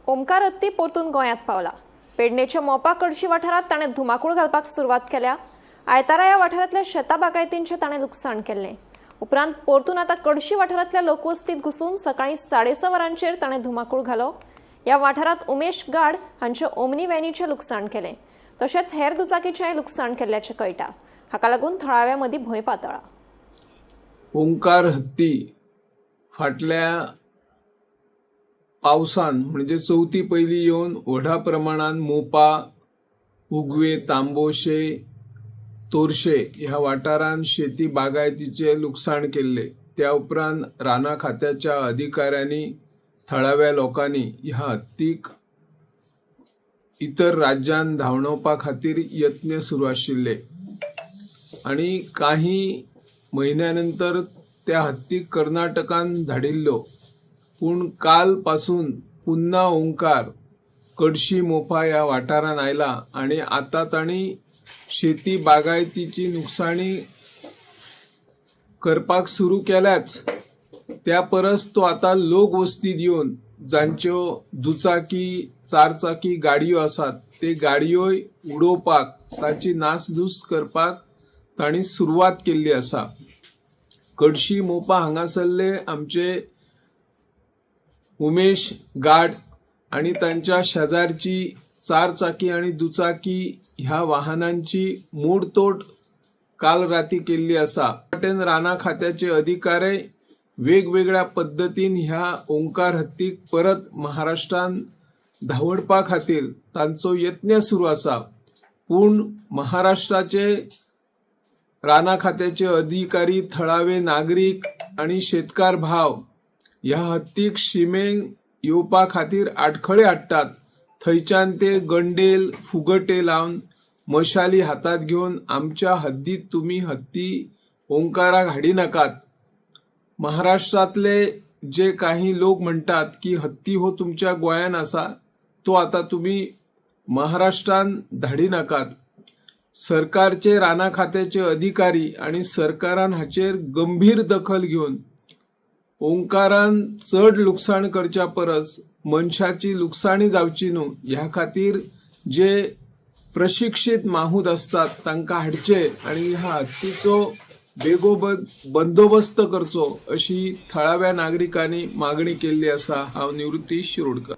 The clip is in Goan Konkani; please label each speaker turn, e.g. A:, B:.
A: ओमकार हत्ती परतून गोंयांत पावला. पेडणेच्या मोपा कडशी वाठारांत ताणें धुमाकूळ घालपाक सुरवात केल्या. आयतारा ह्या वाठारांतल्या शेता बागायतींचें ताणें लुकसाण केल्लें. उपरांत परतून आतां कडशी वाठारांतल्या लोकवस्तींत घुसून सकाळीं 6:30 वरांचेर ताणें धुमाकूळ घालो. ह्या वाठारांत उमेश गाड हांच्या ओमनी व्हॅनीचें लुकसाण केलें, तशेंच हेर दुचाकीचेंय लुकसाण केल्ल्याचें कळटा. हाका लागून थळाव्या मदीं भंय पातळ्ळा.
B: ओंकार हत्ती फाटल्या पावसान म्हणजे चवथी पयलीं येवन व्हडा प्रमाणान मोपा, उगवे, तांबोशे, तोरशे ह्या वाठारांत शेती बागायतीचें लुकसाण केल्लें. त्या उपरांत रानां खात्याच्या अधिकाऱ्यांनी, थळाव्या लोकांनी ह्या हत्तीक इतर राज्यांत धांवडावपा खातीर यत्न सुरू आशिल्ले आनी काही म्हयन्या नंतर त्या हत्तीक कर्नाटकान धाडिल्लो. पूण काल पासून पुन्हा ओंकार कडशी मोपा ह्या वाठारांत आयला आनी आतां तांणी शेती बागायतीची नुकसाणी करपाक सुरू केल्याच. त्या परस तो आतां लोक वस्तीत येवन जांच्यो दुचाकी, चारचाकी गाडयो आसात ते गाडयोय उडोवपाक, तांची नासधूस करपाक तांणी सुरवात केल्ली आसा. कडशी मोपा हांगासरले आमचे उमेश गाड आनी तांच्या शेजारची चारचाकी आनी दुचाकी ह्या वाहनांची मोडतोड काल राती केल्ली आसा. वाटेन रानां खात्याचे अधिकारी वेगवेगळ्या पद्दतीन ह्या ओंकार हत्तीक परत महाराष्ट्रान धांवडपा खातीर तांचो यत्न सुरू आसा. पूण महाराष्ट्राचे रानां खात्याचे अधिकारी, थळावे नागरीक आनी शेतकार भाव ह्या हत्तीक शिमेक येवपा खातीर आडखळे हाडटात. थंयच्यान ते गंडेल, फुगटे लावन, मशाली हातात घेवन आमच्या हद्दीत तुमी हत्ती ओंकाराक हाडिनाकात. महाराष्ट्रांतले जे काही लोक म्हणटात की हत्ती हो तुमच्या गोंयान आसा, तो आतां तुमी महाराष्ट्रान धाडिनाकात. सरकारचे रानां खात्याचे अधिकारी आनी सरकारान हाचेर गंभीर दखल घेवन ओंकारान चड लुकसाण करच्या परस मनशाची लुकसाणी जावची न्हू ह्या खातीर जे प्रशिक्षीत माहूत आसतात तांकां हाडचे आनी ह्या हत्तीचो बेगोबेग बंदोबस्त करचो अशी थळाव्या नागरिकांनी मागणी केल्ली आसा. हांव निवृत्ती शिरोडकर.